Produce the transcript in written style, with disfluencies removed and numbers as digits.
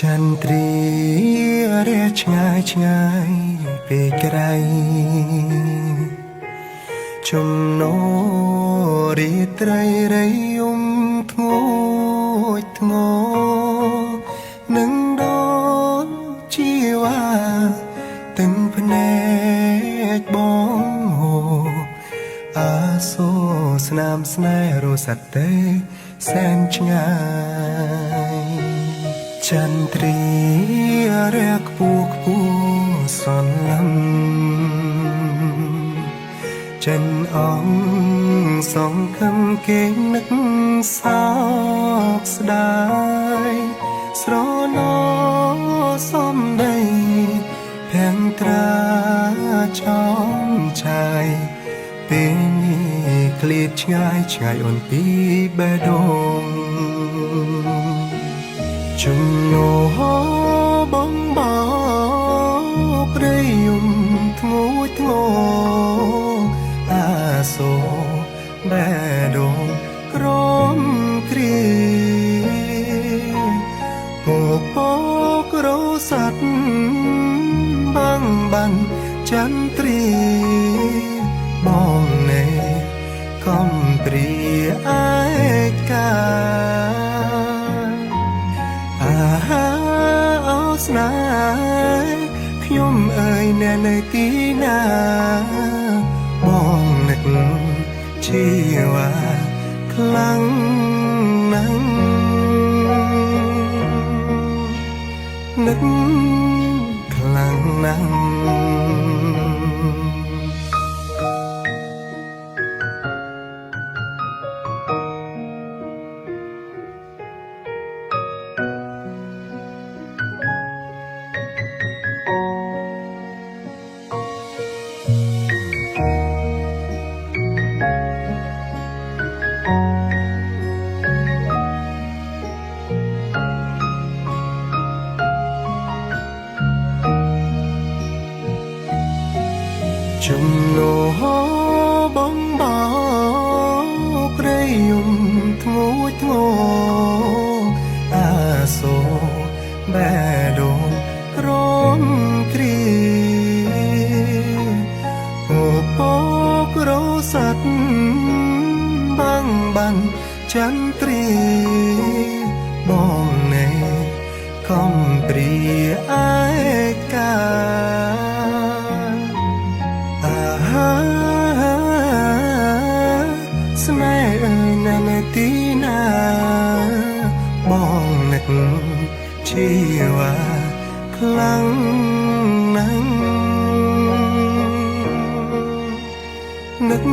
ចន្ទ្រារះឆ្ងាយឆ្ងាយពេកក្រៃចំណោរីត្រីរយំធ្ងួចធ្ងរនឹងដល់ជីវ៉ាទាំងភ្នែកបងហូអាសូរស្នាមស្នេហ៍រសត្វទេសែនឆ្ងាយ ចន្ទ្រារះខ្ពស់ខ្ពស់សន្លំចិនអងសងខំគេងនឹកសោកស្ដាយស្រណោសំដីភាំងត្រាចោមឆាយពេលនេះឃ្លាតឆ្ងាយឆ្ងាយអូនពីបេះដូង ជំនោបងបោព្រៃយំធ្ងួចធ្ងរអាសូរបេះដូងក្រមគ្រាពពករស័តបាំងបានចន្ទ្រាបងណែកំព្រាឯកា អាហាអោស្នេហ៍ខ្ញុំអើយអ្នកនៅទីណាបងនឹកជីវ៉ាខ្លាំងណាស់នឹកខ្លាំងណាស់ ជំនោបងបោព្រៃយំធ្ងួចធ្ងរអាសូរបេះដូងក្រមគ្រាពពករស័តបាំងបានចន្ទ្រាបងណែកំព្រាឯកា អាហាស្នេហ៍អើយនៅនៅទីណាបងនឹកជីវ៉ាខ្លាំងណាស់នឹក